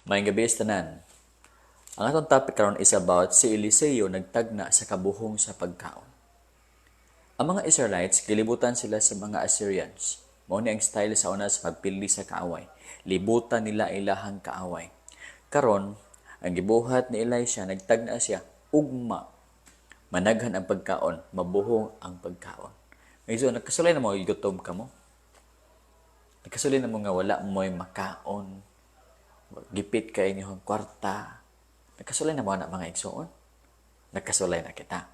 Maayong gabii sa tanan. Ang atong topic karon is about si Eliseo nagtagna sa kabuhong sa pagkaon. Ang mga Israelites, gilibutan sila sa mga Assyrians. Mao ni ang style sa una sa pagpildi sa kaaway. Libutan nila ilahang kaaway. Karon, ang gibuhat ni Elisha, nagtagna siya, ugma. Managhan ang pagkaon, mabuhong ang pagkaon. Ngayon, nagkasulay na mo, gutom ka mo. Nagkasulay na mo nga wala mo'y makaon, gipit kay inyong kwarta. Nagkasulay na mo na, mga igsoon? Nagkasulay na kita.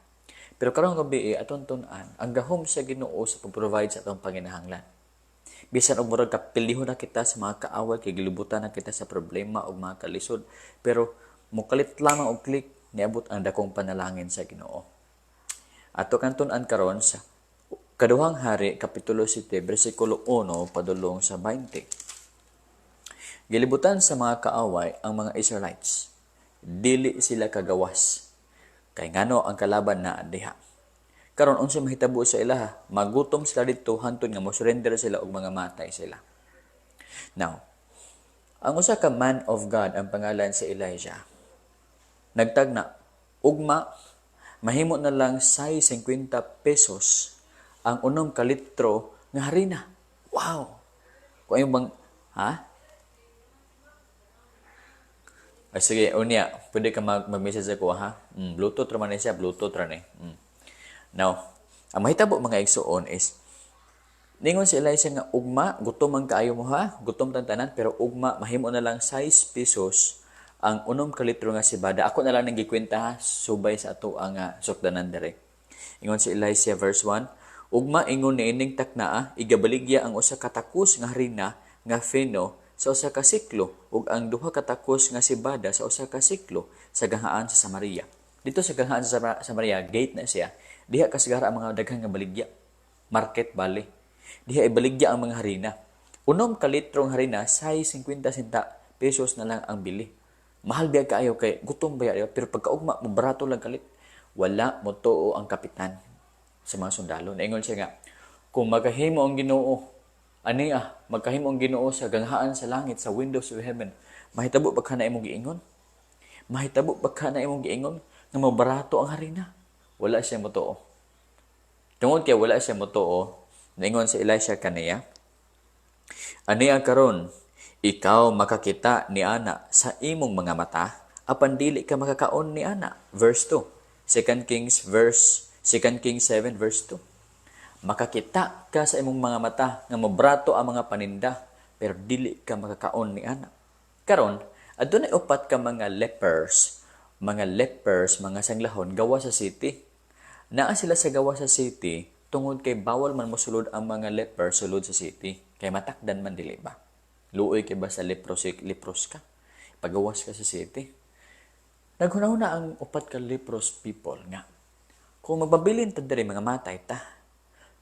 Pero karong gabi, atong tun-an ang gahom sa Ginoo sa pag-provide sa atong panginahanglan. Bisan og murag kapilihon na kita sa mga kaaway kay gilibutan na kita sa problema ug mga kalisod, pero mukalit lamang og click, niabot ang dakong panalangin sa Ginoo. Ato kang tun-an karon sa Kaduhang Hari kapitulo 7 bersikulo 1 padulong sa 20. Gilibutan sa mga kaaway ang mga Israelites. Dili sila kagawas. Kay ngano ang kalaban na diha. Karon, unsa mahitabo sa ilaha? Magutom sila didto hantod nga mo surrender sila og mga matay sila. Now, ang usa ka man of God, ang pangalan si Elijah. Nagtagna, ugma mahimo na lang 6.50 pesos ang 6 ka litro nga harina. Wow! Kung ayong bang, ha? Ay, sige, unya, pwede ka mag-message ako, ha? Bluetooth ra man siya, Bluetooth ra ni. Now, ang mahitabo, mga igsuon, is ningon si Elijah nga ugma, gutom ang kaayo mo ha, gutom tan tanan, pero ugma mahimo na lang 6 pesos ang 6 ka litro nga sibada. Ako na lang nang gikwenta ha, subay sa ato ang sukdanan dere. Ingon si Elijah, verse 1, "Ugma ingon ni ining taknaa, igabaligya ang 1 ka takos nga harina nga fino sa 1 ka siklo ug ang 2 ka takos nga sibada sa 1 ka siklo sa ganghaan sa Samaria." Dito sa ganghaan sa Samaria, gate na siya. Diha kasigara ang mga daghan nga baligya. Market bali. Diha ibaligya ang mga harina. 6 ka litrong harina, 6.50 sinta pesos na lang ang bili. Mahal biya kaayo kay gutom ba, pero pagkaugma mo barato lang kalit. Wala mo tuo ang kapitan sa mga sundalo. Naingon siya nga, kung magahimo ang Ginoo ani ah, magkahimo ang Ginoo sa ganghaan sa langit, sa windows of heaven, mahitabo ba kana imong giingon? Mahitabo ba kana imong giingon nga mabarato ang harina? Wala siya motuo. Tungod kay wala siya motuo, naingon si Elisha kaniya, "Ania karon, ikaw makakita ni ana sa imong mga mata, apan dili ka makakaon ni ana." Verse 2. 2 Kings 7 verse 2. Makakita ka sa imong mga mata nga mabrato ang mga paninda, pero dili ka makakaon ni ana. Karon, adunay upat ka mga lepers, mga sanglahon gawa sa city. Naa sila sa gawa sa city tungod kay bawal man mosulod ang mga lepers sulod sa city. Kay matakdan man, dili ba? Luoy kay ba sa leprosy, lepros ka. Pagawas ka sa city. Naghuna-huna ang upat ka leprous people nga kung magpabilin ta diri, mga matay ta.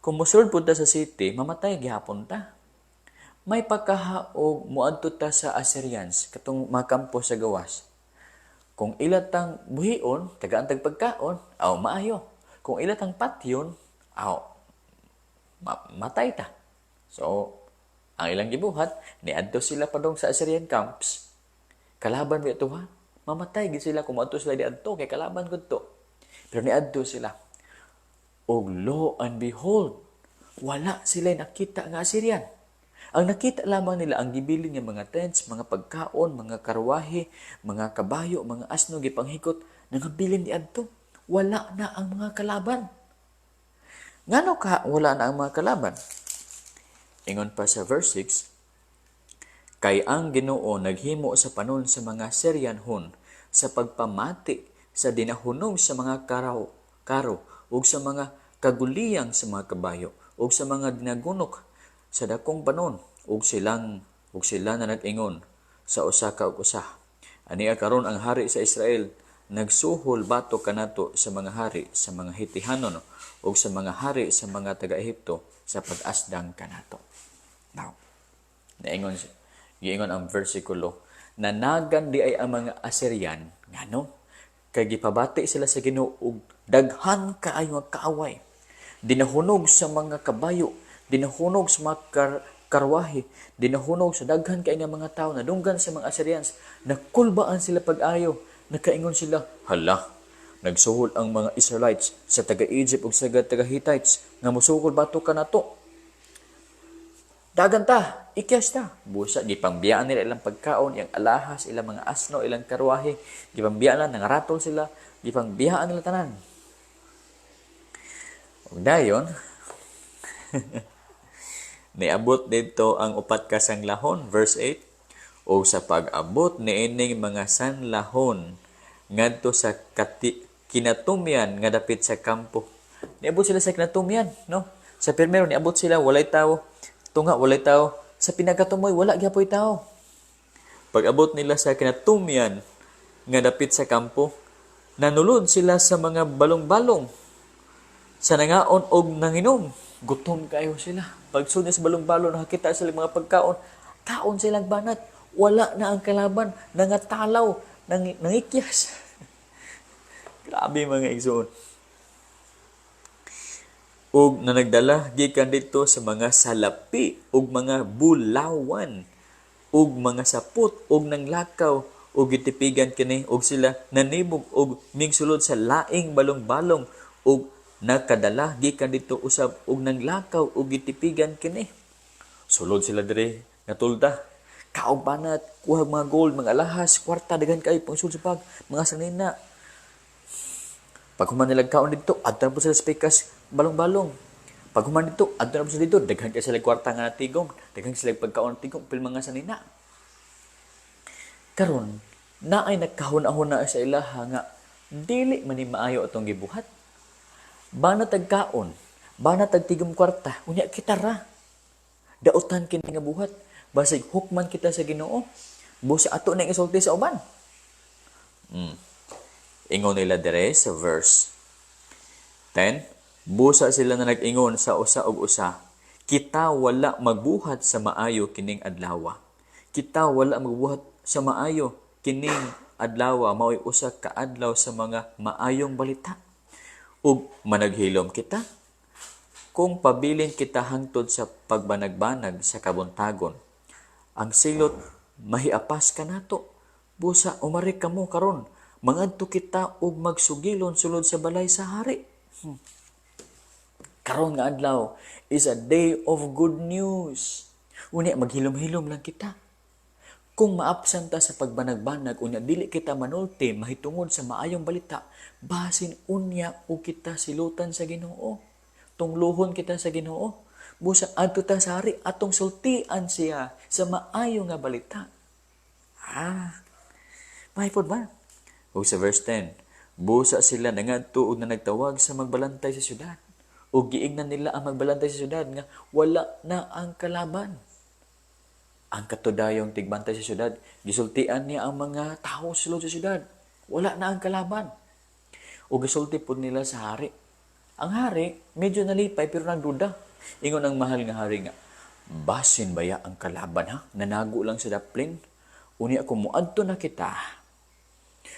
Kung mosulod pud ta sa city, mamatay gihapon ta. May pagkahaog muadto ta sa Assyrians, katong mga kampo sa gawas. Kung ila tang buhion, tagaan tag pagkaon, aw maayo. Kung ila tang patyon, aw matay ta. So, ang ilang gibuhat, niadto sila padong sa Assyrian camps. Kalaban ba ito ha? Mamatay gid sila kung moadto sila diadto kay kalaban gud to. Pero niadto sila. Og lo and behold, wala sila nakita nga Assyrian. Ang nakita lamang nila ang gibilin nga mga tents, mga pagkaon, mga karwahe, mga kabayo, mga asno gipanghikot, nangabilin diadto. Wala na ang mga kalaban. Ngano ka wala na ang mga kalaban? Ingon pa sa verse 6, "Kay ang Ginoo naghimo sa panon sa mga Syrianhon sa pagpamati sa dinahunog sa mga karo ug sa mga kaguliyang sa mga kabayo ug sa mga dinagunok sa dakong panon, ug sila na nag-ingon sa usa ka ug usa, Ania karon ang hari sa Israel nagsuhol batok kanato sa mga hari sa mga Hitihanon ug sa mga hari sa mga taga-Ehipto sa pag-asdang kanato." Now, naingon giingon ang versikulo, nanagan di ay ang mga Assyrian. Ngano? Kay gipabati sila sa Ginoo og daghan kaayo nga kaaway. Dinahunog sa mga kabayo, dinahunog sa mga karwahe, dinahunog sa daghan kay nga mga tawo, nadunggan sa mga Assyrians, nakulbaan sila pag-ayo, nakaingon sila, "Hala, nagsuhol ang mga Israelites sa taga-Egypt ug sa taga-Hittites nga mosukol batok kanato. Dagan ta, ikyas ta." Busa, gipambiyaan nila ilang pagkaon, ilang alahas, ilang mga asno, ilang karwahe, gipambiyaan na, nangaratol sila, gipambiyaan nila tanan. Ug dayon, niabot dito ang upat ka sanglahon, verse 8, o sa pag-abot niining mga sanlahon ngadto sa kinatumyan nga dapit sa kampo. Niabot sila sa kinatumyan, no? Sa primero niabot sila, walay tao. Tunga, walay tao. Sa pinakatumoy, wala gyapoy tao. Pag-abot nila sa kinatumyan nga dapit sa kampo, nanulod sila sa mga balong-balong sa nangaon og nanginom. Gutom kayo sila. Pagsulod sa balong-balong, nakakita sila mga pagkaon. Kaon silang banat. Wala na ang kalaban. Nangatalaw. Nangikyas. Grabe, mga igsoon. Ug na nagdala gikan dito sa mga salapi ug mga bulawan ug mga sapot ug nanglakaw ug gitipigan kini, ug sila nanibog og mingsulod sa laing balong-balong ug nakadala gikan dito usab ug nanglakaw ug gitipigan kini. Sulod sila dire nga tulda. Kaog banat, kuha mga gold, mga alahas, kwarta, daghan kayo pangsulod sa bag, mga sanina. Pag human nila kaon dito, adto na po sila sa pikas balong-balong. Pag human dito, adto na po sila dito, daghan kay sila kwarta nga natigom, daghan sila pagkaon natigom, pil mga sanina. Karon, naay nagkahuna-huna sa ilaha nga dili man ni maayo atong gibuhat. Bana tag kaon, bana tag tigom kwarta, unya kita ra. Dautan kini nga buhat, basig hukman kita sa Ginoo. Busa ato na isulti sa uban. Ingon nila dire sa verse 10, busa sila na nag-ingon sa usa og usa, "Kita wala magbuhat sa maayo kining adlawa. Kita wala magbuhat sa maayo kining adlawa, mao'y usa ka adlaw sa mga maayong balita. Ug managhilom kita. Kung pabilin kita hangtod sa pagbanagbanag sa kabuntagon, ang silot mahiapas kanato. Busa umari kamo karon, mangadto kita ug magsugilon sulod sa balay sa hari." Karon nga adlaw is a day of good news. Unya maghilom-hilom lang kita. Kung maabsan ta sa pagbanagbanag, unya dili kita manulti mahitungod sa maayong balita, basin unya og kita silutan sa Ginoo. Tungluhon kita sa Ginoo. Busa adto ta sa hari, atong sultian siya sa maayo nga balita. Ah, mahipod ba? Ug sa verse 10, busa sila nangadto og nanagtawag sa magbalantay sa syudad. Ug giingnan nila ang magbalantay sa syudad nga wala na ang kalaban. Ang katudayong tigbantay sa syudad, gisultian niya ang mga tao sa sulod sa syudad. Wala na ang kalaban. Ug gisulti pud nila sa hari. Ang hari, medyo nalipay pero nagduda. Ingon ang mahal nga hari nga, "Basin baya ang kalaban ha? Nanago lang sa daplin. Unya kung muadto na kita,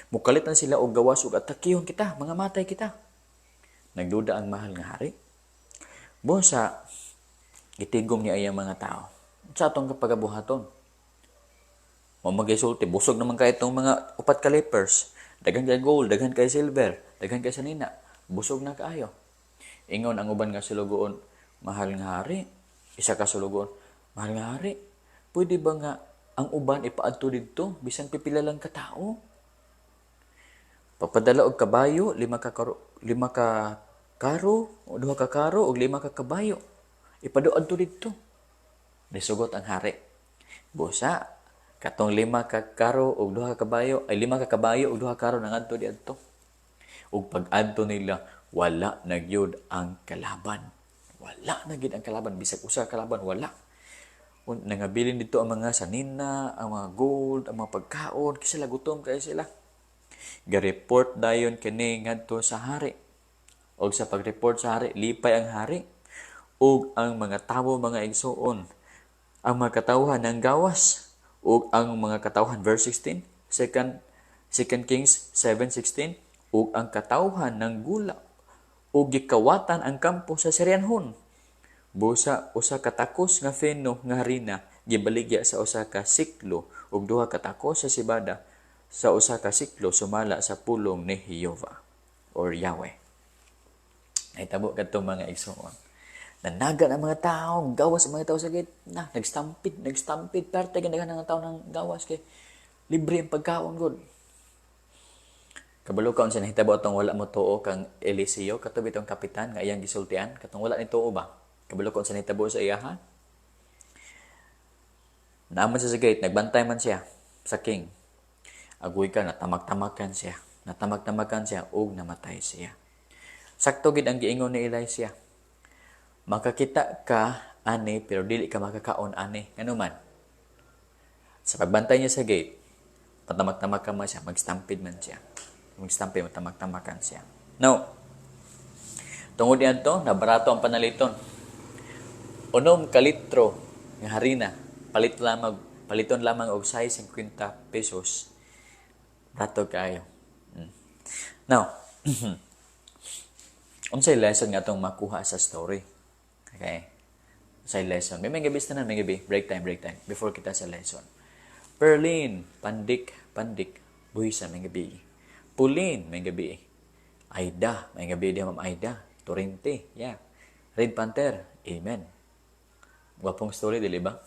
mukalit na sila og gawas ug atakihon kita, mga matay kita." Nagduda ang mahal nga hari. Busa, gitigom niya iyang mga tao. Sa atong kapagabuhaton. Mo magisulti, busog naman kay itong mga upat ka lepers. Daghan kay gold, daghan kay silver, daghan kay sanina. Busog na kaayo. Ingon ang uban nga sulugoon, "Mahal nga hari," isa ka sulugoon, "Mahal nga hari, pwede ba nga ang uban ipaadto didto bisan pipila lang ka tao? Papadala og kabayo, lima ka karo, o duha ka karo og lima ka kabayo. Ipaduad to didto." Nisugot ang hari. Busa, katong lima ka karo og duha ka kabayo, ay lima ka kabayo og duha ka karo nangadto diadto. Ug pag-adto nila, wala na gyud ang kalaban. Wala na gyud ang kalaban, bisag usa ka kalaban wala. Nangabilin dito ang mga sanina, ang mga gold, ang mga pagkaon, kasi sila gutom kay sila. Ga-report dayon kini ngadto sa hari. Og sa pag-report sa hari, lipay ang hari. Ug ang mga tawo, mga igsuon, ang mga katawhan ng gawas ug ang mga katawhan, verse 16, Second Kings 7:16, ug ang katawhan ng gula ug gikawatan ang kampo sa Syrianhon. Busa usa ka takos nga feno nga harina gibaligya sa 1 ka siklo ug 2 ka takos sa sibada sa 1 ka siklo, sumala sa pulong ni Jehova or Yahweh. Nahitabo kadto, mga igsoon. Nanaga ang mga tao, gawas ang mga tao sa gate. Na, nagstampid, nagstampid. Perte ganda ng tao ng gawas kay libre ang pagkaon gud. Kabalo ka unsa nahitabo atong wala mo tuo kang Eliseo, kato bitong kapitan nga iyang gisultian, katong wala ni tuo ba? Kabalo ka unsa nahitabo sa iya, ha? Naaman siya sa gate, nagbantay man siya sa king. Agoy ka, natamak-tamakan siya. Natamak-tamakan siya ug namatay siya. Sakto gid ang giingon ni Elisha. Makakita ka ani pero dili ka makakaon ani. Ngano man? Sa pagbantay niya sa gate, patamak-tamakan man siya, magstampid man siya. Magstampid, matamak-tamakan siya. No. Tungod niadto, nabarato ang panaliton. 6 ka litro nga harina, paliton lamang og 6.50 pesos. Barato kaayo. Now, unsay lesson nga atong makuha sa story? Okay. Unsay lesson? May mga gabi na, may gabi. Break time, break time. Before kita sa lesson. Perlin, pandik, pandik. Buhisa, may gabi. Pulin, may gabi. Aida, may gabi diha, Ma'am Aida. Torrente, yeah. Red Panther, amen. Gwapong story, dili ba?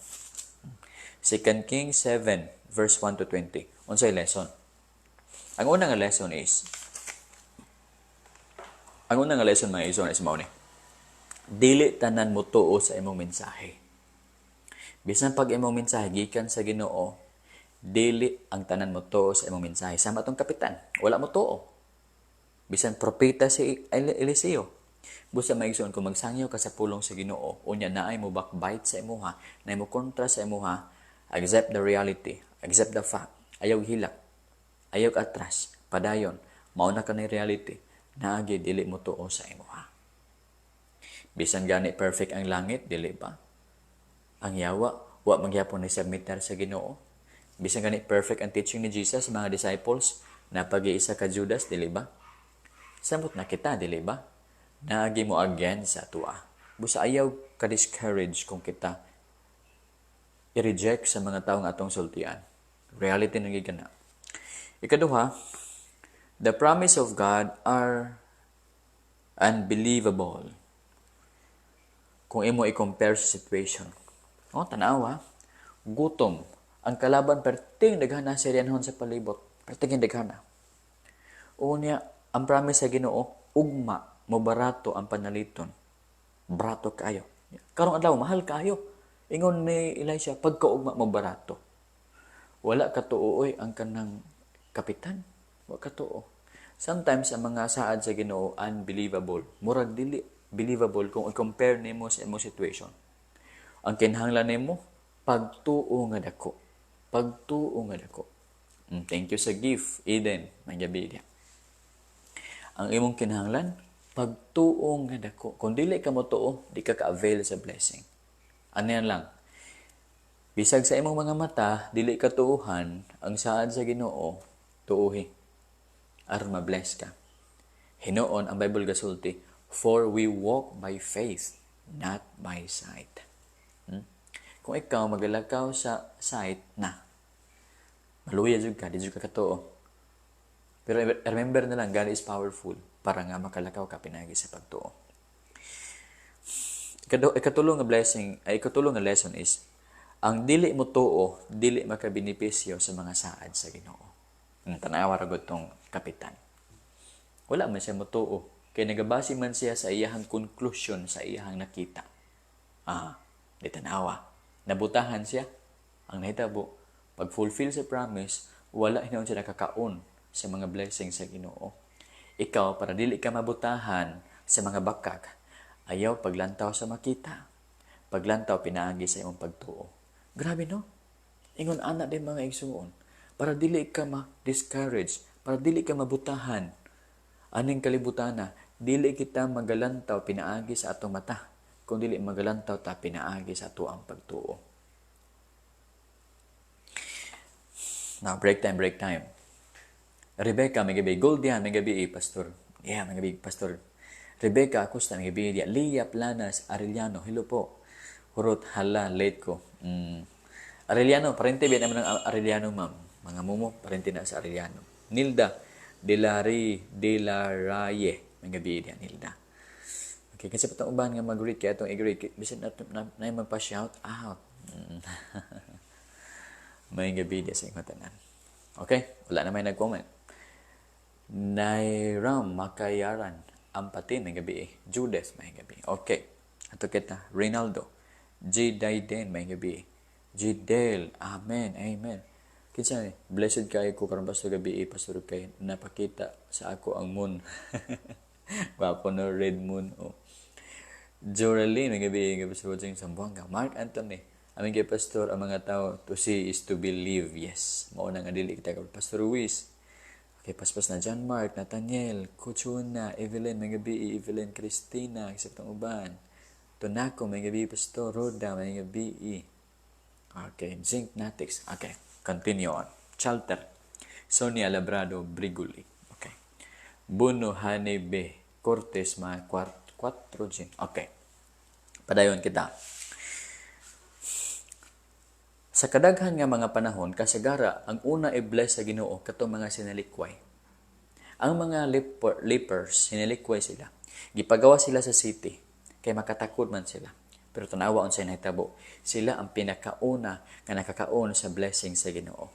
2 Kings 7, verse 1 to 20. Unsay lesson? Ang una nga lesson, mga igsoon, is mao ni. Dili tanan mo tuo sa imong mensahe. Bisan pag imong mensahe gikan sa Ginoo, dili ang tanan mo tuo sa imong mensahe. Sama tong kapitan, wala mo tuo. Bisan propeta si Eliseo. Busa, mga igsoon, kung magsangyaw ka sa pulong sa Ginoo, unya naay mo backbite sa imuha, naay mo kontra sa imuha, accept the reality, accept the fact. Ayaw hilak. Ayaw atras. Padayon. Mao na ka ni reality. Naagi dili mo tuo sa imuha. Bisan gani perfect ang langit, dili ba? Ang yawa, wa magyapon ni submitter sa Ginoo. Bisan gani perfect ang teaching ni Jesus sa mga disciples, napag-iisa ka Judas, dili ba? Samot na kita, dili ba? Naagi mo again sa tua. Busa ayaw ka discourage kung kita i-reject sa mga taong atong sultian. Reality nang gigana. Ikaduha, the promise of God are unbelievable kung imo i-compare sa situation. Oh, tanawa. Gutom. Ang kalaban perting daghana sa Syrianhon sa palibot. Perting daghana. Unya, ang promise sa Ginoo, ugma mo barato ang panaliton. Barato kayo. Karong adlaw mahal kayo. Ingon ni Elisha, pagkaugma mo barato. Wala katuo ang kanang kapitan. Wa katuo. Sometimes ang mga saad sa Ginoo unbelievable. Murag dili believable kung i-compare nimo sa imong situation. Ang kinahanglan nimo, pagtuo nga dako. Pagtuo nga dako. Thank you sa gift, Eden. May gabi diya. Ang imong kinahanglan, pagtuo nga dako. Kung dili ka mo tuo, di ka ka-avail sa blessing. Ano yan lang? Bisag sa imong mga mata, dili ka tuuhan, ang saad sa Ginoo, tuuhi. Aron ma-bless ka. Hinuon ang Bible gasulti, "For we walk by faith, not by sight." Kung ikaw magalakaw sa sight na, maluya jud ka, di jud ka katuo. Pero remember na lang, God is powerful para nga makalakaw ka pinagi sa pagtuo. Ikatulo nga blessing, ay ikatulo nga lesson is, ang dili mo tuo, dili makabenepisyo sa mga saad sa Ginoo. Ang tanawa ra gud tong kapitan. Wala man siya motuo. Kay nagabase man siya sa iyahang conclusion sa iyahang nakita. Ah, di tanawa. Nabutahan siya. Ang nahitabo, pag fulfill sa promise, wala hinuon siya nakakaon sa mga blessing sa Ginoo. Ikaw, para dili ka mabutahan sa mga bakak, ayaw paglantaw sa makita. Paglantaw pinaagi sa imong pagtuo. Grabe, no? Ingon ana din, mga igsuon. Para dili ka ma-discourage, para dili ka mabutahan. Aning kalibutana, dili kita magalantaw pinaagi sa atong mata, kung dili magalantaw ta pinaagi sa ato ang pagtuo. Now, break time, break time. Rebecca, may gabi. Gold yan, may gabi, eh, Pastor. Yeah, may gabi, Pastor. Rebecca Acosta, may gabi diya. Lia Planas Arellano, hello po. Hurot, hala, late ko. Arellano, parente ba naman ang Arellano, ma'am? Mga mumo, parente na sa Arellano. Nilda De La Raye, may gabi diya, Nilda. Okay, kasi patong uban nga mag-greet kaya itong i-greet, bisan na magpa-shout out. May gabi diya sa inyong tanan. Okay, wala na may nag-comment. Nairam Makayaran, Ampatin, may gabi eh. Judas, may gabi. Okay, ato kita. Rinaldo, G. Daiden, may gabi eh. Gidel, amen, amen. Kinsa ni? Blessed kayo ko karon, Pastor, gabi eh, Pastor, kay napakita sa ako ang moon. Gwapo no, red moon. Oh. Joraline, may gabi, gabi sa watching Zamboanga. Mark Anthony, amin kay Pastor, ang mga tao, to see is to believe. Yes, mao na nga dili kita ka Pastor Ruiz. Okay, paspas na John Mark, Nathaniel, Kuchuna, Evelyn, may gabi, Evelyn Christina, isa patong uban. Tunako, may gabi, Pastor Roda, may gabi. Okay, Zinc Natics. Okay, continue on. Chalter. Sonia Labrado Briguli. Okay. Buno Hanebe Cortes mga 4 G. Okay. Padayon kita. Sa kadaghan nga mga panahon, kasagara, ang una i-bless sa Ginoo katong mga sinalikway. Ang mga lepers, sinalikway sila. Gipagawa sila sa city, kay makatakod man sila. Pero tanawa unsay nahitabo, sila ang pinakauna nga nakakaon sa blessing sa Ginoo.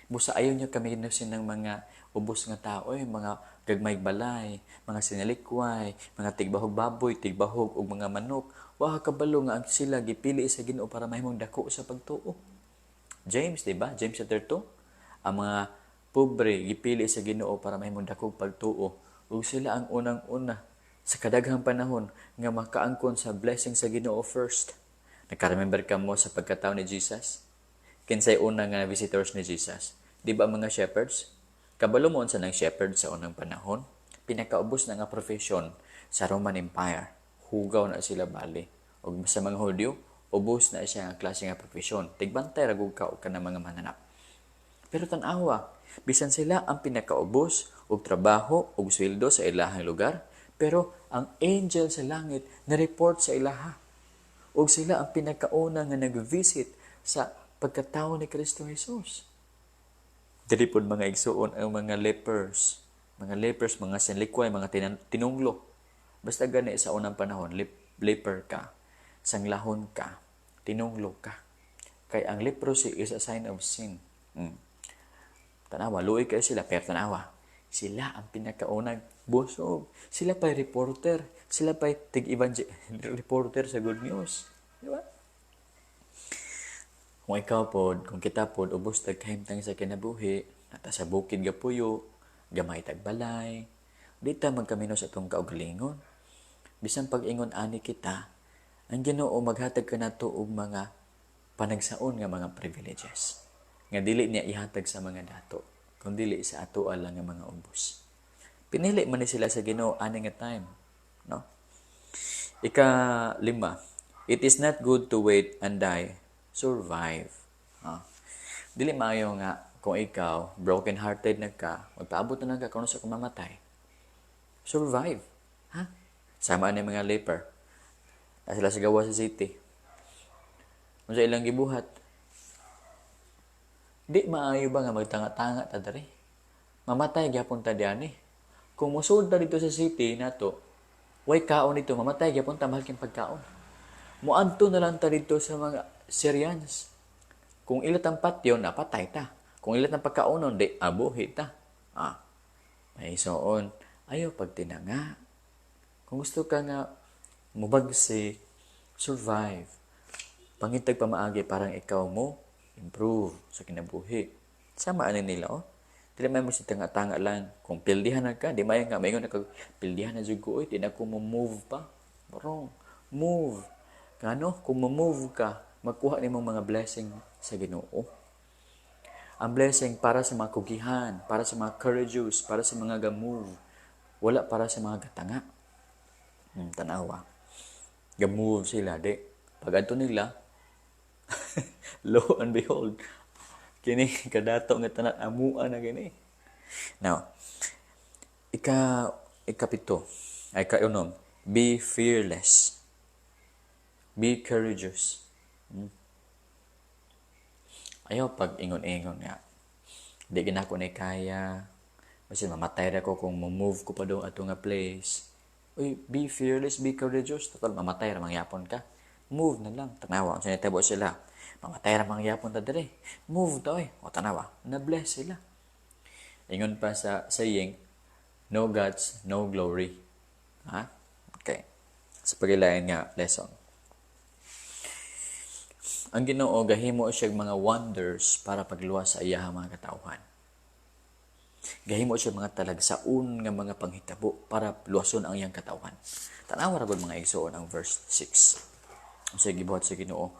Busa ayaw niyo kami ng mga ubos nga tao, eh, mga gagmay balay, mga sinalikway, mga tigbahog baboy, tigbahog og mga manok. Wa ka kabalo nga ang sila gipili sa Ginoo para mahimong dako sa pagtuo. James, di ba? James chapter 2. Ang mga pobre gipili sa Ginoo para mahimong dako pagtuo. Ug sila ang unang-una sa kadaghang panahon nga makaangkon sa blessing sa Ginoo first. Naka-remember ka mo sa pagkatao ni Jesus? Kinsay una nga visitors ni Jesus? Di ba ang mga shepherds? Kabalo mo unsa ng shepherd sa unang panahon? Pinakaubos na nga profession sa Roman Empire. Hugaw na sila bali. Ug sa mga Hudyo, ubos na siya nga klase nga profesyon. Tigbantay ra gud ka og kanang mga mananap. Pero tan-awa, bisan sila ang pinakaubos og trabaho ug sweldo sa ilahang lugar, pero ang angel sa langit na-report sa ilaha. Ug sila ang pinakauna nga nag-visit sa pagkatao ni Kristo Jesus. Dili pod, mga igsuon, ang mga lepers. Mga lepers, mga sinlikway, mga tinunglo. Basta gani sa unang panahon, leper ka, sanglahon ka, tinunglo ka. Kay ang leprosy is a sign of sin. Tanawa, luoy kayo sila, pero tanawa, sila ang pinakaunang busog. Sila pa'y reporter. Sila pa'y tig-evangel reporter sa good news. Di ba? Kung ikaw pod, kung kita pod, ubos tag kahimtang sa kinabuhi, nata sa bukid gapuyo, gamay tag balay, di ta magkamino sa atong kaugalingon. Bisan pag-ingon ani kita, ang Ginoo maghatag kanato og mga panagsaon nga mga privileges nga dili niya ihatag sa mga dato, kun dili sa ato lang nga mga ubos. Pinili man ni sila sa Ginoo ani nga time, no? Ika lima, it is not good to wait and die, survive. Ha? Dili maayo nga kung ikaw broken hearted na ka, magpaabot na lang ka kung sa mamatay. Survive. Ha? Sama ni mga leper. Na sila sa gawa sa city. Unsa ilang gibuhat? Di maayo ba nga magtanga-tanga ta diri? Mamatay gyapon ta diani. Kung mosulod ta dito sa city nato, way kaon dito, mamatay gyapon ta, mahal king pagkaon. Moadto na lang ta dito sa mga Syrians. Kung ila tang patyon, napatay ta. Kung ila tang pagkaonon, di abuhi ta. Ah, may soon, ayaw pagtinanga. Kung gusto ka nga mubagsik, survive. Pangitag pamaagi parang ikaw mo improve sa kinabuhi. Sama ani nila, oh. Dili man mo si tanga-tanga lang. Kung pildihan na ka, di may nga maingon na ka, pildihan na jud ko, oy, di na ko mo move pa. Wrong. Move. Ngano? Kung mo-move ka, magkuha nimo mga blessing sa Ginoo. Ang blessing para sa mga kugihan, para sa mga courageous, para sa mga ga-move. Wala para sa mga gatanga. Tanawa. Ga-move sila, di. Pag adto nila, lo and behold, kini kadato nga tanan amua na kini. Now, ika Ikapito, ay kaunom, be fearless. Be courageous. Ayaw pag ingon-ingon nga di ginako ni kaya. Kasi mamatay ra ko kung mo-move ko pa doon ato nga place. Uy, be fearless, be courageous. Total, mamatay ra mangyapon ka. Move na lang. Tanawa, unsa nitabo sila? Mamatay ra mangyapon ta dire. Move ta oy. O tanawa, na-bless sila. Ingon pa sa saying, "No guts, no glory." Ha? Okay. Sa pagilain nga lesson. Ang Ginoo gahimo siya mga wonders para pagluwas sa iyahang mga katawhan. Gahimo siya mga talagsaon nga mga panghitabo para luwason ang iyang katawhan. Tanawa ra gud, mga igsoon, ang verse 6. Unsay gibuhat sa Ginoo?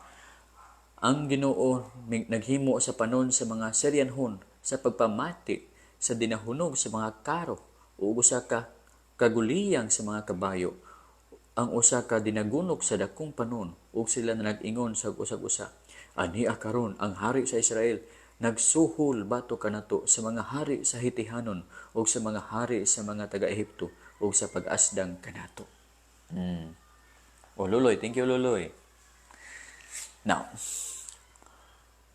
Ang Ginoo naghimo sa panon sa mga Syrianhon sa pagpamati sa dinahunog sa mga karo ug usa ka kaguliyang sa mga kabayo, ang usa ka dinagunok sa dakong panon, ug sila na nag-ingon sa usag-usa, "Ani karon ang hari sa Israel nagsuhol batok kanato sa mga hari sa Hitihanon ug sa mga hari sa mga taga-Ehipto ug sa pag-asdang kanato." Oh, Luloy, thank you, Luloy. Now,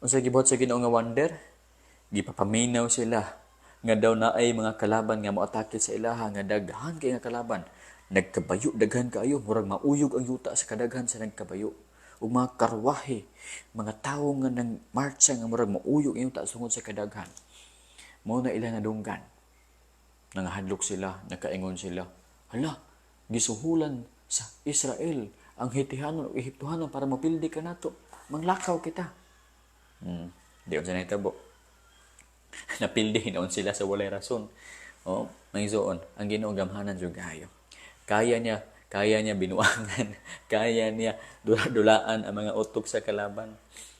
unsa gibuhat sa Ginoo nga wonder? Gipapaminaw sila nga daw naay mga kalaban nga moatake sa ilaha, nga daghan kay nga kalaban. Nagkabayo, daghan kaayo, murag mauyog ang yuta sa kadaghan sa nagkabayo. Ug mga karwahe, mga tawo nga nang marcha nga murag mauyog ang yuta sungod sa kadaghan. Mao na ila nadunggan. Nangahadlok sila, nakaingon sila, "Hala, gisuhulan sa Israel ang Hitihanon o Ehiptohanon para mapildi kanato. Manglakaw kita." Di unsa nahitabo? Napildi noon sila sa walay rason. Oh, mga igsoon, ang Ginoo gamhanan jud kaayo. Kaya niya binuangan, kaya niya dula-dulaan ang mga utok sa kalaban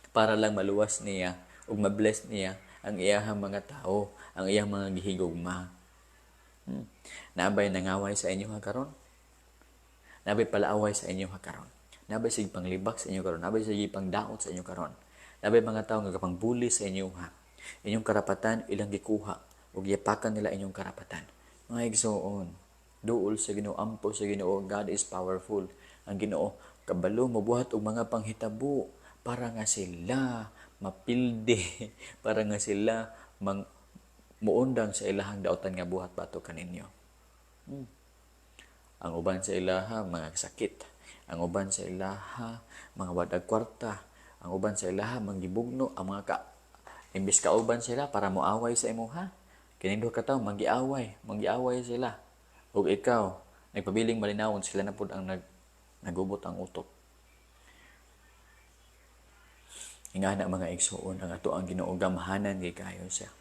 para lang maluwas niya ug mabless niya ang iyahang mga tao, ang iyang mga gihigugma. Nabay nangaway sa inyo ha karon? Nabay palaaway sa inyo ha karon? Nabay sige panglibak sa inyo karon? Nabay sige pangdaot sa inyo karon? Nabay mga tao nga kapangbuli sa inyo ha? Inyong karapatan ilang gikuha ug giyapakan nila inyong karapatan. Mga igsoon, duol sa Ginoo, ampo sa Ginoo. God is powerful. Ang Ginoo kabalo mobuhat og mga panghitabo para nga sila mapildi, para nga sila mang muundang sa ilahang daotan nga buhat batok kaninyo. Ang uban sa ilaha mga sakit, ang uban sa ilaha mga wadag kwarta, ang uban sa ilaha manggibugno, ang mga ka imbis kauban sila para moaway sa imuha. Kining duha ka tawo manggiaway, manggiaway sila. Ug ikaw nagpabiling malinawon, sila na pud ang nagubot ang utok. Ingana, mga igsuon, ang ato ang Ginoo gamhanan kay kayo siya.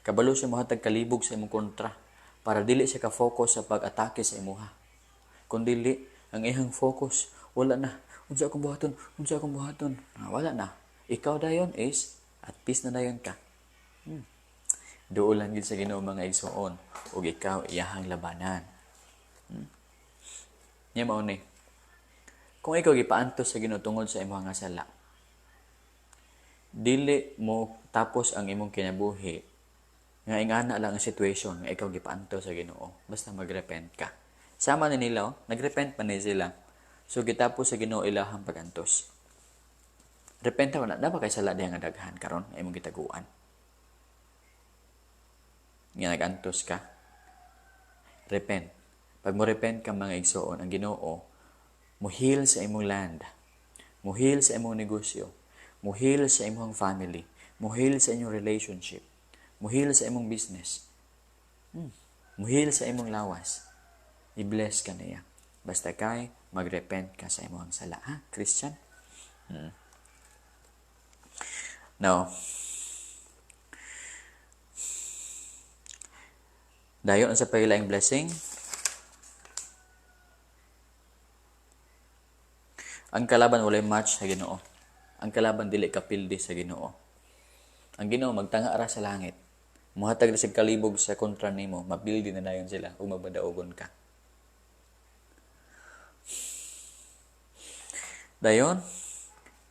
Kabalo siya mohatag kalibog sa imong kontra para dili siya ka-focus sa pag-atake sa imuha. Kung dili, ang iyang focus, wala na. Unsa akong buhaton? Unsa akong buhaton? Ah, wala na. Ikaw dayon is at peace na dayon ka. Duolan gid sa Ginoo, mga igsuon, ug ikaw iyahang labanan. Nya mao ni. Kung ikaw gipaantos sa Ginoo tungod sa imong nga sala, dili mo tapos ang imong kinabuhi nga ingana lang ang situation nga ikaw gipaantos sa Ginoo. Basta magrepent ka. Sama ni nila, oh, nagrepent pa ni sila. So gitapos sa Ginoo ilahang pagantos. Repent ka na, dapat kay sala diha nga daghan karon nga imong gitaguan. Nga nagantos ka. Repent. Pag mo repent ka, mga igsoon, ang Ginoo muheal sa imong land, muheal sa imong negosyo, muheal sa imong family, muheal sa inyong relationship, muheal sa imong business, muheal sa imong lawas. I-bless ka niya. Basta kay magrepent ka sa imong sala, ha, Christian? Now, dayon sa paglaing blessing, ang kalaban walay match sa Ginoo. Ang kalaban dili kapildi sa Ginoo. Ang Ginoo magtanga ra sa langit. Muhatag ra sa kalibog sa kontra nimo, mapildi na dayon sila ug mabadaogon ka. Dayon,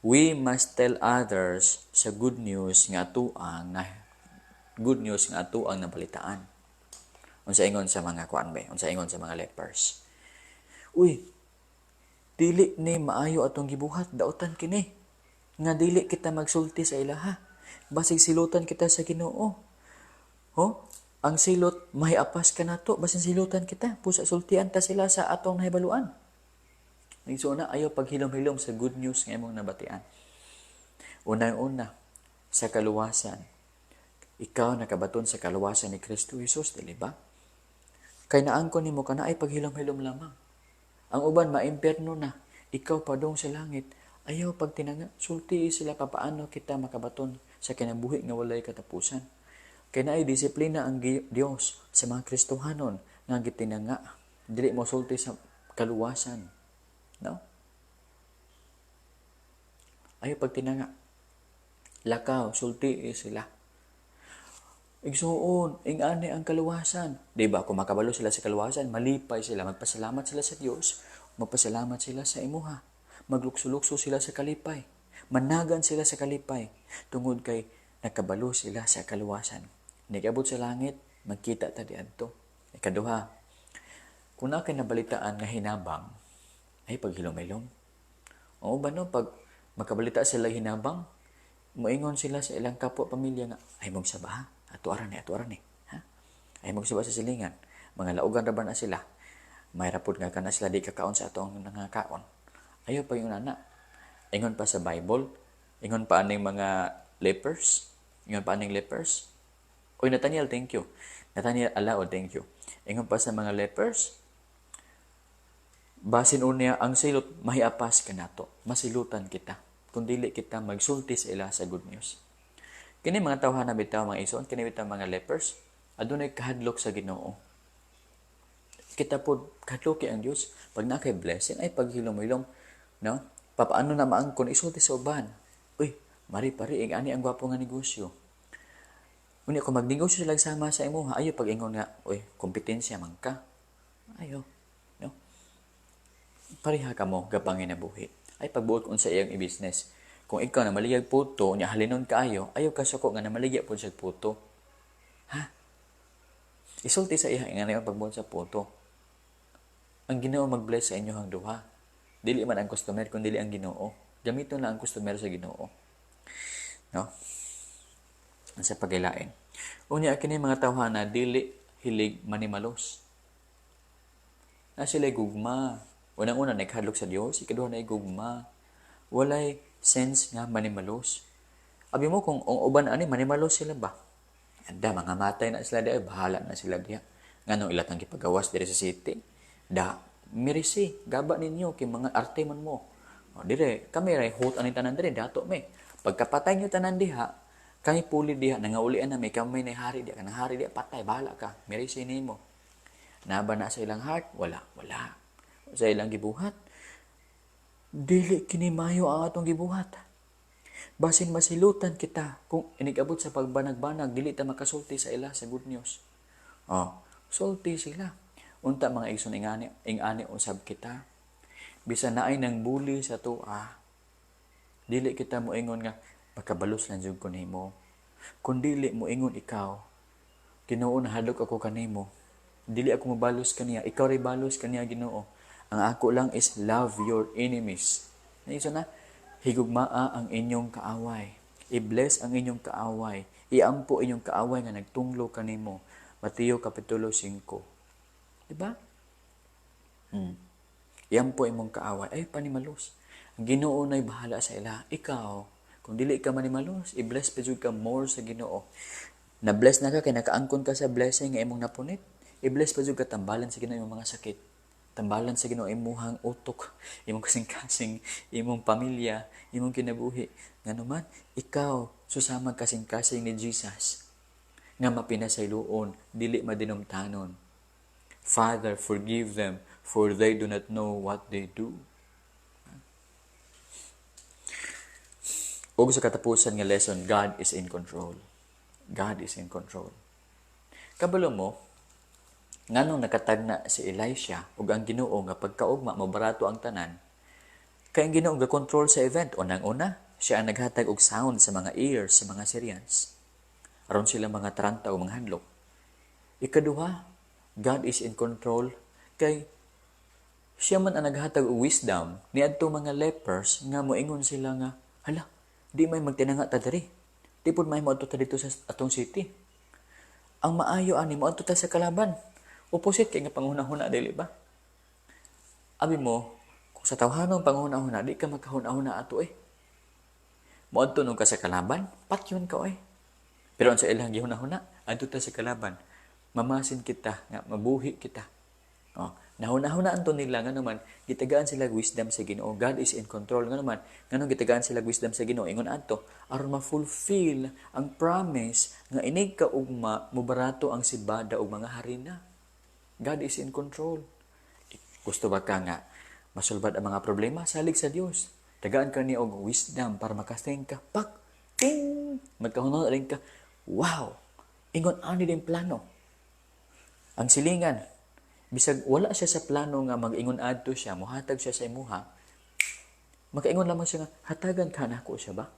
we must tell others sa good news nga atuang na good news nga atuang nabalitaan. Unsa ingon sa mga kuan ba? Unsa ingon sa mga lepers? "Uy, dili ni maayo atong gibuhat, dautan kini. Nga dili kita magsulti sa ilaha. Basig silutan kita sa Ginoo. Ho? Ang silot mahiapas kanato, basin silutan kita, busa sultian ta sila sa atong nahibaluan." So na ayaw paghilom-hilom sa good news nga imong nabatian. Unang-una, sa kaluwasan. Ikaw nakabaton sa kaluwasan ni Kristo Jesus, dili ba? Kay naangkon nimo kana ay paghilom-hilom lamang. Ang uban maimpierno na, ikaw padung sa langit. Ayaw pagtinanga, sulti sila papaano kita makabaton sa kinabuhi nga walay katapusan. Kay naay disiplina ang Dios sa mga Kristohanon nga gitinanga, dili mo sulti sa kaluwasan. No? Ayaw pagtinanga. Lakaw, sulti sila. "Igsuon, ing-ani ang kaluwasan." Di ba? Kung makabalo sila sa kaluwasan, malipay sila, magpasalamat sila sa Dios, magpasalamat sila sa imuha. Maglukso-lukso sila sa kalipay. Managan sila sa kalipay. Tungod kay nakabalo sila sa kaluwasan. Nigabot sa langit, magkita ta diadto. Ikaduha, kung naa kay nabalitaan nga hinabang, ay paghilom-hilom. Oo ba no, pag makabalita sila hinabang, moingon sila sa ilang kapwa pamilya nga, "Ay mong saba, ato ara ni, ato ara ni. Ha? Ay mong saba sa silingan. Mga laugan ra ba na sila? May rapod nga kana sila di kakaon sa atong nangakaon." Ayaw pa yung nana. Ingon pa sa Bible, ingon pa aning mga lepers, ingon pa aning lepers. Oy Nathaniel, thank you. Nathaniel Alaod, thank you. Ingon pa sa mga lepers, basin unya ang silot mahiapas kanato, masilutan kita kung dili kita magsulti sa ila sa good news. Kini mga tawhana bitaw, mga ison, kini bitaw mga lepers, adunay kahadlok sa Ginoo. Kita po kahadloki ang Dios pag naa kay blessing ay paghilom-hilom, no? Papaano na maangkon isulti sa uban? "Uy, mari pare, ing ani ang gwapo nga negosyo." Unya kung magnegosyo sila sama sa imo, ayo pag-ingon nga, "Uy, kompetensya man ka." Ayo, no? Pareha ka mo gapanginabuhi. Ay pagbuot kung sa iyang i-business. Kung ikaw na maligya puto, nya halinon kaayo, ayaw ka suko nga na maligya pud siya puto. Ha? Isulti sa iya nga ang pagbuot sa puto. Ang Ginoo mag-bless sa inyohang duha. Dili man ang customer kun dili ang Ginoo. Gamiton lang ang customer sa Ginoo. No? Sa paghilain. Unya kini mga tawhana dili hilig manimalos. Na sila gugma. Unang-una naghadlok sa Dios, ikaduha na gugma. Walay sense nga manimalos. Abi mo kung ang uban ani manimalos sila ba? Anda mga matay na sila diha, bahala na sila diha. Nganong ilatang gipagawas diri sa city? Da mirisi, gaba ninyo kay mga arte man mo. O, dire, kami ray hot ani tanan dire, dato me. Pagkapatay nyo tanan diha, kami puli diha, nangaulian na may kami na hari diha, kanang hari diha, patay, bahala ka, mirisi nimo. Naba na sa ilang heart? Wala, wala. Sa ilang gibuhat? Dili kini mayo ang atong gibuhat. Basin masilutan kita kung inigabot sa pagbanag-banag, dili ta makasulti sa ila sa good news. Oh, sulti sila. Unta mga igsoon, ingani, ingani usab kita. Bisan naay nang bully sa atoa, dili kita moingon nga makabalos lang jud ko nimo. Kung dili moingon ikaw, "Ginoo, nahadlok ako kanimo. Dili ako mobalos kaniya, ikaw ray balos kaniya, Ginoo. Ang ako lang is love your enemies." Naiso na, higugmaa ang inyong kaaway. I-bless ang inyong kaaway. Iampo inyong kaaway nga nagtunglo kanimo. Mateo Kapitulo 5. Diba? Iampo imong kaaway. Ay panimalos. Ang Ginoo na'y bahala sa ila. Ikaw, kung dili ka manimalos, i-bless pa jud ka more sa Ginoo. Na-bless na ka kay nakaangkon ka sa blessing nga imong napunit. I-bless pa jud ka, tambalan sa Ginoo imong mga sakit. Tambalan sa Ginoo imuhang utok, imong kasing-kasing, imong pamilya, imong kinabuhi. Nganuman, ikaw susama kasing-kasing ni Jesus nga mapinasayloon, dili madinumtanon. "Father, forgive them, for they do not know what they do." Ug sa katapusan nga lesson, God is in control. God is in control. Kabalo mo, nganong nakatagna si Elisha ug ang Ginoo nga pagkaugma mobarato ang tanan, kay ang Ginoo ga-control sa event. Unang-una, siya ang naghatag og sound sa mga ears sa mga Syrians aron sila mga taranta o mga hadlok. Ikaduha, God is in control kay siya man ang naghatag og wisdom niadto mga lepers nga moingon sila nga, "Hala, di may magtinanga ta diri. Di pud may moadto ta dito sa atong city. Ang maayo ani, moadto ta sa kalaban." Opposite kay nga panghuna-huna, dili ba? Abi mo, kung sa tawhanong panghuna-huna, di ka makahuna-huna ato eh. Moadto nung ka sa kalaban, patyon ka oy. Pero ang sa ilang gihuna-huna, adto ta sa kalaban. Mamasin kita nga mabuhi kita. Oh, nahuna-huna anto nila nga naman gitagaan sila wisdom sa Ginoo. God is in control nga naman. Nganong gitagaan sila wisdom sa Ginoo ingon adto aron ma-fulfill ang promise nga inig ka ugma mobarato ang sibada ug mga harina. God is in control. Gusto ba ka nga masulbad ang mga problema? Salig sa Dios. Tagaan ka niya og wisdom para makathink ka. Pak! Ting! Magkahunahuna rin ka. Wow! Ingon ani din plano. Ang silingan, bisag wala siya sa plano nga mag-ingon adto siya, muhatag siya sa imuha, makaingon lamang siya nga, "Hatagan ka nako siya ba?"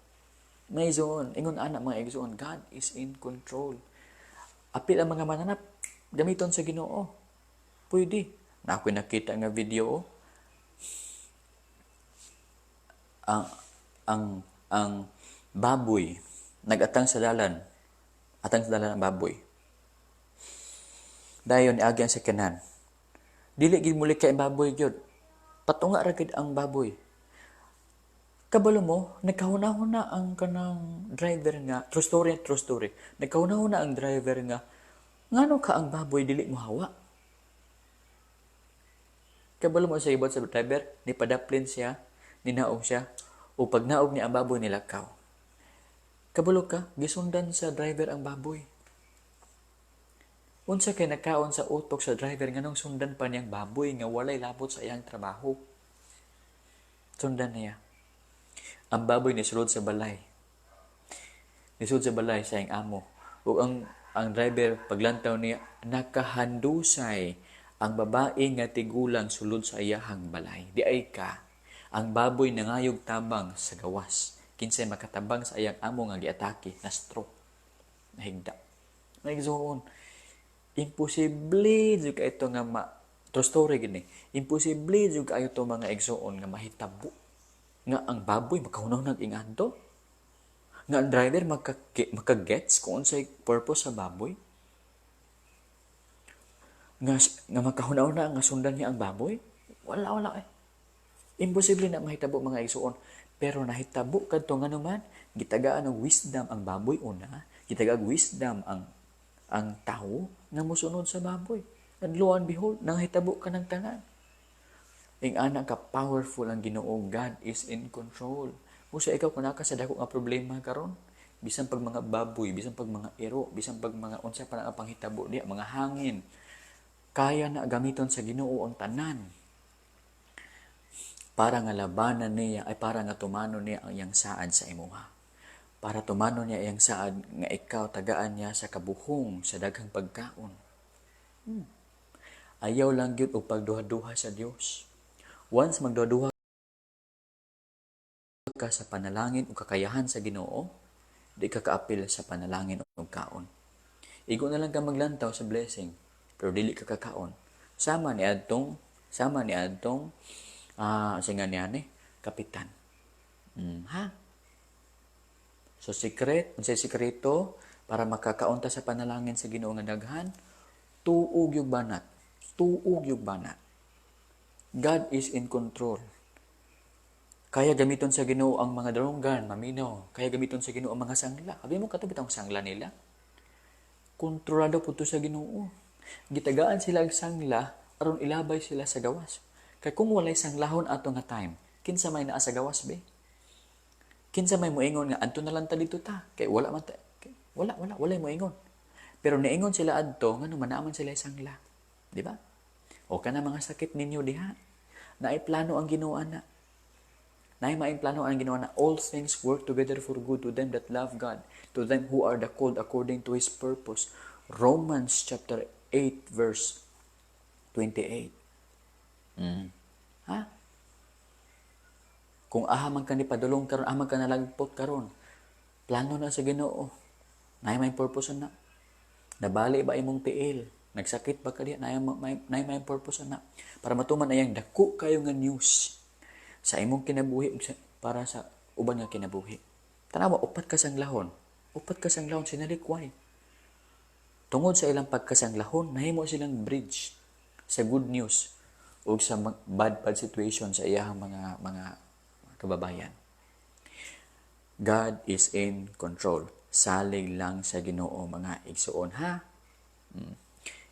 May zone, ingon ana, mga igsoon, God is in control. Apil ang mga mananap, gamiton sa Ginoo. Pwede. Na ako'y nakita nga video, oh. Ang baboy nagatang sa dalan. Atang sa dalan ang baboy. Dayon niagi ang sakyanan. Dili gid muli kay baboy gyud. Patunga ra gid ang baboy. Kabalo mo, nagkahuna-huna ang kanang driver nga, true story, true story. Nagkahuna-huna ang driver nga, ngano ka ang baboy dili mo hawa? Kabalo mo sa ibot sa driver, ni padaplin siya, ninaog siya, o pag naog niya ang baboy, nilakaw. Kabalo ka, gisundan sa driver ang baboy. Unsa kay nakaon sa utok sa driver nganong sundan pa niyang baboy nga walay labot sa iyang trabaho? Sundan niya. Ang baboy nisulod sa balay. Nisulod sa balay sa iyang amo. Ug ang driver paglantaw niya, nakahandusay ang babae nga tigulang sulod sa iyahang balay. Di ay ka, ang baboy nangayog tabang sa gawas. Kinsay makatabang sa iyang amo nga giatake, na stroke, nahigda. Naigsoon, imposible jud kaayo nga ma true story gini. Imposible jud kaayo to, mga igsoon, nga mahitabo nga ang baboy makahunahuna ng ingadto. Nga ang driver maka-gets kung unsay purpose sa baboy. Nga makahuna-huna nga sundan niya ang baboy. Wala, wala eh. Imposible na mahitabo, mga igsoon. Pero nahitabo kadto nga naman, gitagaan og wisdom ang baboy una, gitagaan og wisdom ang tawo nga mosunod sa baboy. And lo and behold, nangahitabo ka ng tanan. Ing ana ka powerful ang Ginoo. God is in control. Busa ikaw kung ka sa dako nga problema karon, bisan pag mga baboy, bisan pag mga iro, bisan pag mga unsa pa nga panghitabo diya, mga hangin, kaya na gamiton sa Ginoo ang tanan para nga labanan niya ay para nga tumano niya ang iyang saad sa imuha. Para tumano niya iyang saad nga ikaw tagaan niya sa kabuhong sa daghang pagkaon. Ayaw lang gyud og pagduha-duha sa Dios. Once magduha-duha ka sa panalangin o kakayahan sa Ginoo, di ka kaapil sa panalangin o kaon. Igo na lang ka maglantaw sa blessing, pero dili ka kakaon. Sama ni adtong nga niya ni kapitan. Ha? So secret, unsay sekreto para makakaon ta sa panalangin sa Ginoo nga daghan? Tuog yung banat. Tuog yung banat. God is in control. Kaya gamiton sa Ginoo ang mga daronggan, maminaw. Kaya gamiton sa Ginoo ang mga sangla. Abi mo kato bitang sangla nila. Kontrolado po to sa Ginoo. Gitagaan sila og sangla aron ilabay sila sa gawas. Kay kung walay sanglahon ato nga time, kinsa may naa sa gawas be? Kinsa may moingon nga adto na lang ta dito ta? Kay wala man ta, kay wala wala walay moingon. Pero niingon sila adto ngano man sila sangla. Di ba? O kana mga sakit ninyo diha. Naay plano ang Ginoo ana. Naay maayong plano ang Ginoo na all things work together for good to them that love God, to them who are the called according to His purpose. Romans chapter 8 verse 28. Ha? Kung aha man ka ni padulong karon, aha man ka nalagpot karon, plano na sa Ginoo. Naay may purpose na. Nabali ba imong tiil? Nagsakit ba ka diha, naay may purpose ana para matuman ayang dako kayo nga news sa imong kinabuhi ug para sa uban nga kinabuhi. Tanawa, upat ka sanglahon. Upat ka sanglahon sinalikway. Tungod sa ilang pagkasanglahon, nahimo silang bridge sa good news ug sa bad bad situation sa iyahang mga kababayan. God is in control. Salig lang sa Ginoo, mga igsuon, ha.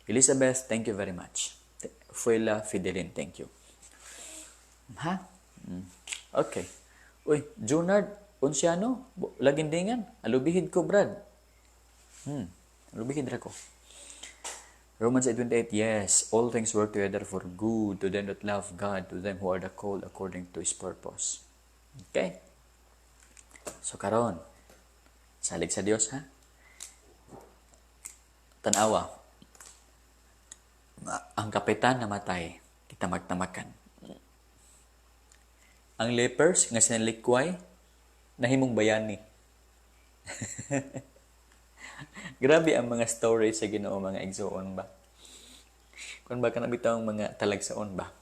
Elizabeth, thank you very much. Fuela Fidelin, thank you. Ha? Okay. Uy, Junard Unciano, Lagindingan, alubihid ko, Brad. Alubihid ra ko. Romans 8:28, yes, all things work together for good to them that love God, to them who are the called according to His purpose. Okay? So karon, salig sa Dios, ha? Tanawa. Ang kapitan namatay, kita magtamakan. Ang lepers nga sinalikway, nahimong bayani. Grabe ang mga story sa Ginoo, mga igsuon ba. Kung ba kana bitaw ang mga talagsaon ba.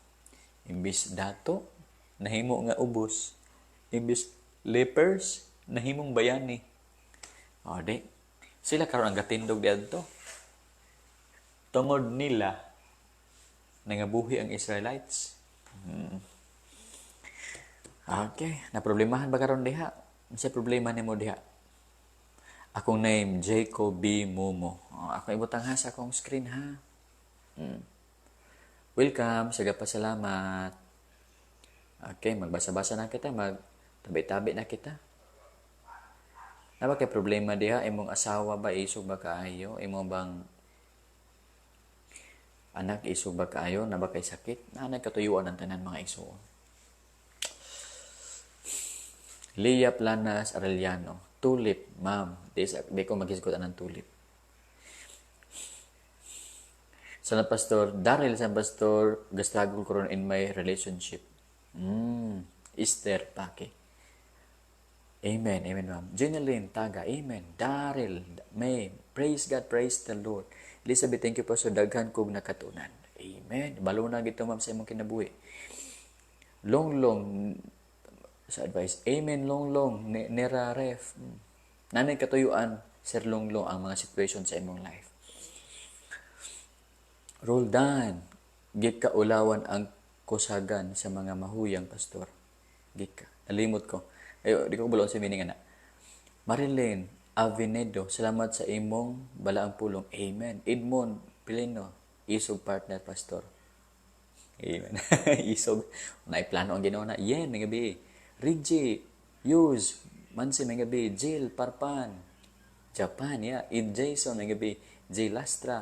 Imbis dato, nahimo nga ubos. Imbis lepers, nahimong bayani. O di, sila karon ang gatindog diadto. Tungod nila, nangabuhi ang Israelites. Okay, naproblemahan ba karon diha? Unsa problema nimo diha? Akong name, Jacob B. Momo. Oh, ako ibutang ha sa akong screen, ha. Welcome, sige pasalamat. Okay, magbasa-basa na kita, mag tabi-tabi na kita. Naa ba kay problema diha? Imong asawa ba isog ba kaayo? Imo bang anak isog ba kaayo? Naa ba kay sakit? Naa katuyuan ang tanan, mga igsuon. Leah Planas Arellano. Tulip, ma'am. Di ko maghisgot anang tulip. Sana Pastor Daryl, sa Pastor, gastruggle ko ron in my relationship. Esther Pake. Amen. Amen, ma'am. Jeneline Taga. Amen. Daryl May. Praise God. Praise the Lord. Elizabeth, thank you po sa daghan kog nakatunan. Amen. Balo na gito, ma'am, sa imong kinabuhi. Long long sa advice. Amen, long long. Nera ref. Nanay katuyuan, Sir Long Long, ang mga situation sa imong life. Roldan, gika ulawan ang kusagan sa mga mahuyang, Pastor. Gika. Nalimot ko. Ay, di ko kabalo sa meaning ana. Marilyn Avenedo, salamat sa imong balaang pulong. Amen. Edmond Pilino, isog partner, Pastor. Amen. Isog. Naiplano ang Ginoo na. Yen, may gabi. Reggie, Yuz, Mansi, may gabi. Jill, Parpan, Japan, yeah. Ed Jason, may gabi. J. Lastra.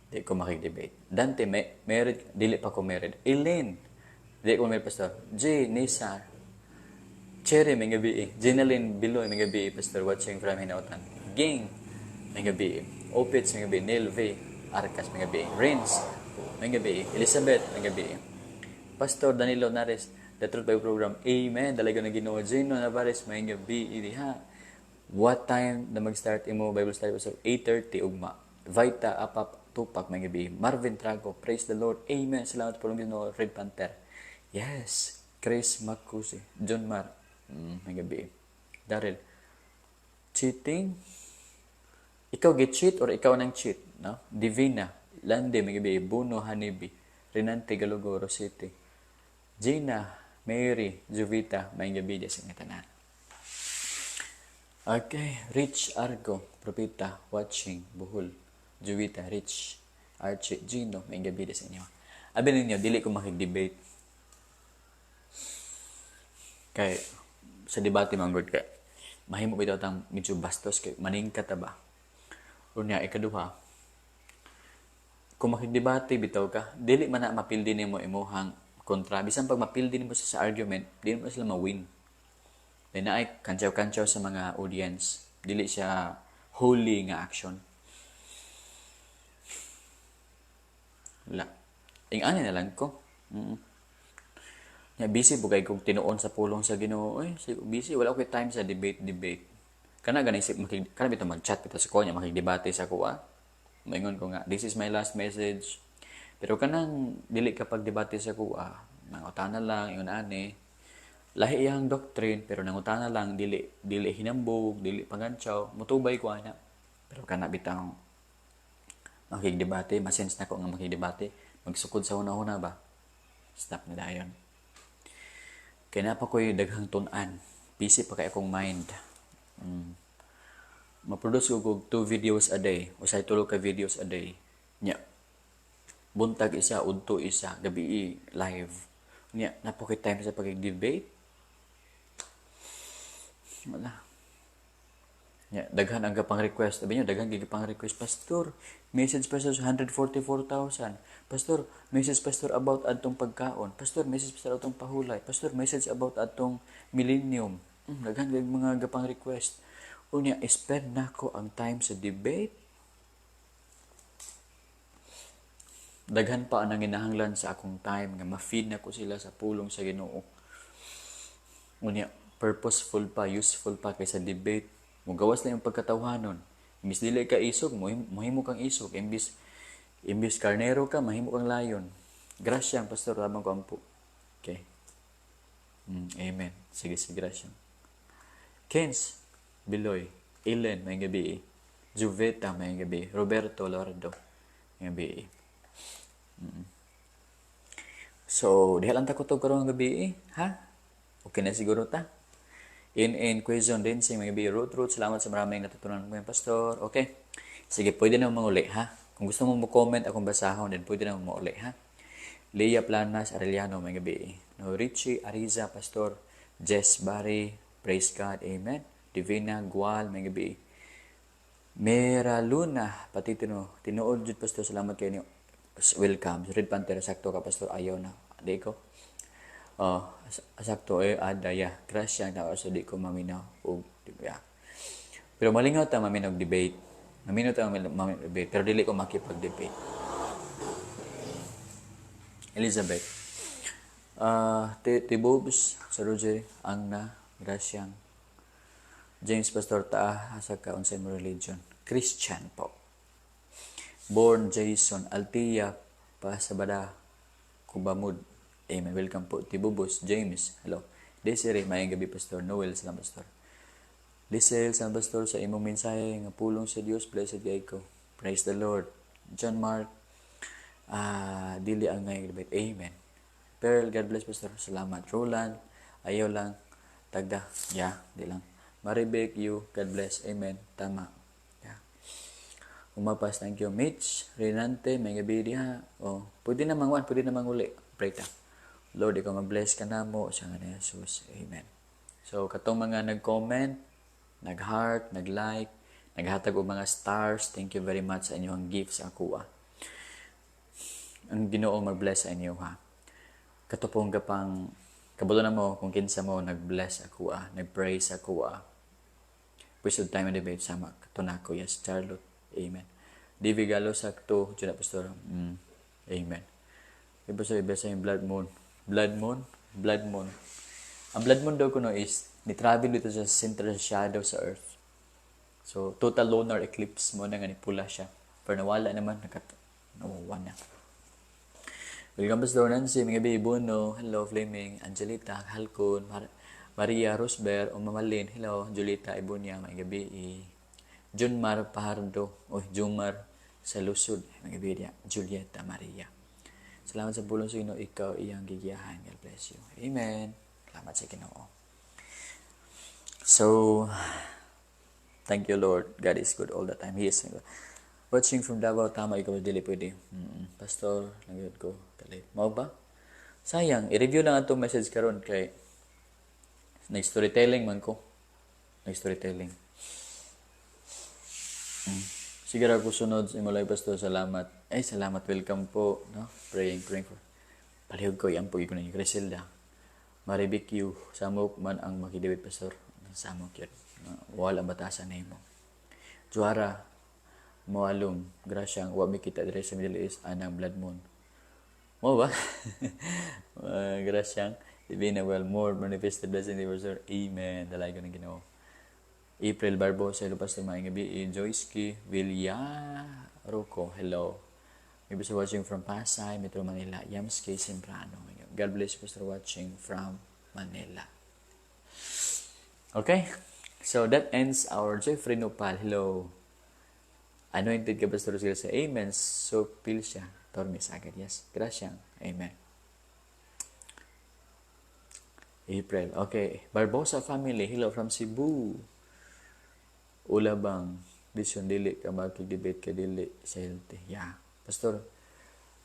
Di ko makig-debate. Dante, may, married, dili pa ko married. Elaine, di ko married, Pastor. J. Nisa, Cherry, may gabi eh. Jeneline Biloy, may gabi, Pastor, watching from Hinautan. Ging, may gabi. Opitz, may gabi. Neil V. Arcas, may gabi. Rins, may gabi. Elizabeth, may gabi. Pastor Danilo Nares, The Truth Bible Program. Amen. Dalaga na Ginoo. Gino Navarez, may gabi. Iriha. What time na mag-start imo Bible study, Pastor? 8:30 ugma. Vita Apap Tupak, may gabi. Marvin Trago, praise the Lord. Amen. Salamat po Ginoo. Red Panther. Yes. Chris Makusi. John Mar. May gabi. Daryl. Cheating? Ikaw get cheat or ikaw nang cheat? No? Divina. Lande, may gabi. Buno Hanibi. Renante Galugoro City. Gina, Mary, Jovita, may gabi di sa tanan. Okay, Rich Argo, Propita, watching, Buhol, Jovita, Rich, Archie, Gino, may gabi di sa inyo. Abi ninyo, dili ko makig-debate. Kay, sa debate man gud kay, mahimo bitaw tang medyo bastos kay maningka ta ba. Unya, ikaduha, kung makigdebate bitaw ka, dili man na mapildi nimo imuhang kontra. Bisan pag mapildi nimo sa argument, dili mo sila ma-win. Then naay kantsaw-kantsaw sa mga audience, dili siya holy nga action. Wala. Ing-ani na lang ko. Ya, busy po kay kog tinuon sa pulong sa Ginoo. Oy, busy wala ko time sa debate debate. Kana gani si makig kana bitaw mag-chat bitaw sa kuha niya, makigdebate sa kuha. Moingon ko nga, "This is my last message." Pero kanang dili ka pagdebate sa kuha, nangutana lang ingon ani. Lahi iyang doctrine pero nangutana lang, dili dili hinambog, dili pangantsaw, mutubay ko ana. Pero kana bitaw makigdebate, masense nako nga makigdebate, magsukod sa huna-huna ba? Stop na dayon. Kay naa pa ko'y daghang tun-an. Busy pa kay akong mind. Ma-produce ko og two videos a day, usahay tulo ka videos a day. Nya, buntag isa, udto isa, gabi live. Nya, naa pa ko'y time sa pag-debate? Wala. Nya, daghan ang pang request. Sabi niyo, daghan gig pang request, "Pastor, message, Pastor, sa 144,000. Pastor, message, Pastor, about adtong pagkaon. Pastor, message, Pastor, atong pahulay. Pastor, message about atong millennium." Daghan gig mga gapang request. Unya, spend nako ang time sa debate. Daghan pa ang nanginahanglan sa akong time nga ma-feed nako sila sa pulong sa Ginoo. Unya, purposeful pa, useful pa kaysa debate. Mugawas lang yung pagkatawhanon. Imbis dili ka isog, mohimo kang isog. Imbis karnero ka, mahimo kang lion. Grasya, Pastor, tabang ko ampo. Okay. Amen. Sige, sige, grasya. Kens, Biloy, Ellen, may gabi. Juveta, may gabi. Roberto Lordo, may gabi. So, diha lang ta kutob karong gabi, ha? Okay na siguro ta. In Quezon din sa mga gabi. Ruth, Ruth, salamat sa maraming natutunan mo, Pastor. Okay. Sige, pwede na manguli, ha? Kung gusto mo mo-comment akong basahon, then pwede na mo uli, ha? Leah Planas Arellano, may gabi. No, Richie Ariza, Pastor. Jess Barry, praise God, amen. Divina Gual, may gabi. Mera Luna, pati tino, tinuod jud, Pastor, salamat kayo niyo. Welcome. Red Panther, sakto ka, Pastor, ayaw na. Di ko. Oh, sakto eh, ada ya. Grasya na so di ko maminaw og yeah. Pero malingaw ta maminaw og debate. Maminaw ta maminaw debate, pero dili ko makipag-debate. Elizabeth. Tibobs sa Roger ang na grasyang James, Pastor, taa asa ka, unsay mo religion? Christian po. Born Jason Altia Pasabada Kubamud. Amen. Welcome po. Tibubos James. Hello. Desiree, maayong gabi, Pastor Noel, salamat, Pastor. Lisel, salamat, Pastor, sa imong mensahe nga pulong sa Dios, blessed kay ko. Praise the Lord. John Mark, dili ang ngayong debate. Amen. Pearl, God bless, Pastor. Salamat. Roland, ayaw lang. Tagda. Yeah, di lang. Maribek, you, God bless. Amen. Tama. Yeah. Umapas, thank you. Mitch, Renante, may gabi diha. Oh, pwede na mangwan, pwede na manguli. Pray ta. Lord, ikaw mag-bless ka na mo sa nga ni Jesus. Amen. So, katong mga nag-comment, nag-heart, nag-like, naghatag og mga stars, thank you very much sa inyong gifts sa akuha. Ang Ginoo mag-bless sa inyo, ha. Katupong ka pang kabalo na mo kung kinsa mo nag-bless ako, ah, nag-pray sa ako, ah. Waste of time and debate sama kato nako, yes, Charlotte. Amen. Divi Galo, sakto jud na, Pastor. Amen. Iba sa iba sa yung blood moon. Blood moon? Blood moon. Ang blood moon daw kuno is ni travel dito sa center sa shadow sa Earth. So, total lunar eclipse mo na nga ni pula siya. Pero nawala naman, nawala na. Welcome, Pastor Nancy, mga Bono, hello, Flaming, Angelita, Halcon, Maria Rosber, o Mamalin, hello, Julita Ibunya, mga gabi, Junmar Pajardo, o Jumar sa Lusod, mga gabi diya, Julieta Maria. Salamat sa pulong sa Ginoo, ikaw iyang gigiyahan. God bless you. Amen. Salamat sa Ginoo. So, thank you, Lord. God is good all the time. He is good. Watching from Davao, tama ikaw, dili pwede. Pastor, nagyod ko. Kalit. Mao ba? Sayang, i-review lang atong message karon kay nag-storytelling man ko. Nag-storytelling. Sige ra ko sunod sa imo live, Pastor. Salamat. Ay, salamat. Welcome po. No? Praying, praying for. Palihog ko, yan po ko na Griselda. Maribik you. Samok man ang makidebate, Pastor. Samok yun. Wala batasan na imo. Juara, moalum, grasyang, wa mi kita dire sa Middle East, anang blood moon. Mo ba? Grasyang, Divina, well, more manifested blessing, the Amen. Dalay ko ng Ginoo. April Barbosa, hello, Pastor, maayong gabi. Joyce K. Villaroco, hello. Maybe sa watching from Pasay, Metro Manila. Yams K. Semprano. God bless you, Pastor, watching from Manila. Okay? So that ends our Jeffrey Nopal. Hello. Anointed ka, Pastor, sa Amen. So, feel siya. Torme agad. Yes. Gracias. Amen. April. Okay. Barbosa family. Hello from Cebu. Ulabang. Vision dili ka makig-debate ka dili sa healthy. Yeah. Pastor,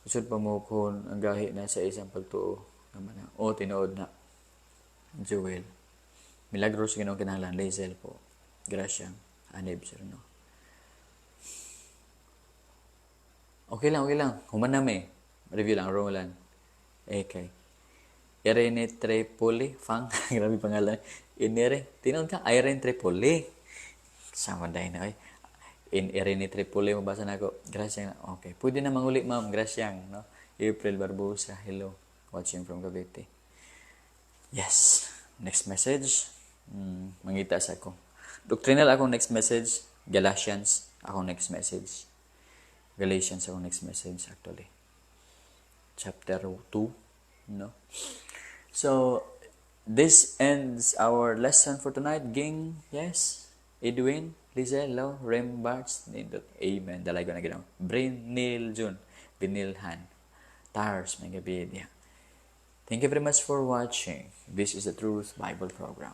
usod pa mo kung ang gahi na sa isang pagtuo. Naman na. O, tinuod na. Joel. Milagros Ginoong kinahanglan. Lazel po. Gracias. Anib, sir, no? Okay lang, okay lang. Human na may. Review lang, Roland. Okay. Irene Tripoli. Fang. Grabe pangalan. Inere. Tinon ka? Irene Tripoli. Sama dahil na. Ay. In Irene Tripoli, mabasa na ako. Gracias. Okay. Pwede na manguli, ma'am. Gracias. No? April Barbosa. Hello. Watching from Cavite. Yes. Next message. Mangita sa ako. Doctrinal akong next message. Galatians. Akong next message. Galatians akong next message actually. Chapter 2. No? So, this ends our lesson for tonight. Ging, yes. Edwin, Lizelle, hello. Rem Barts, nindot. Amen. Dalay ko na ginawa. Brinil Jun, Binilhan. Tars, may gabi. Thank you very much for watching. This is the Truth Bible Program.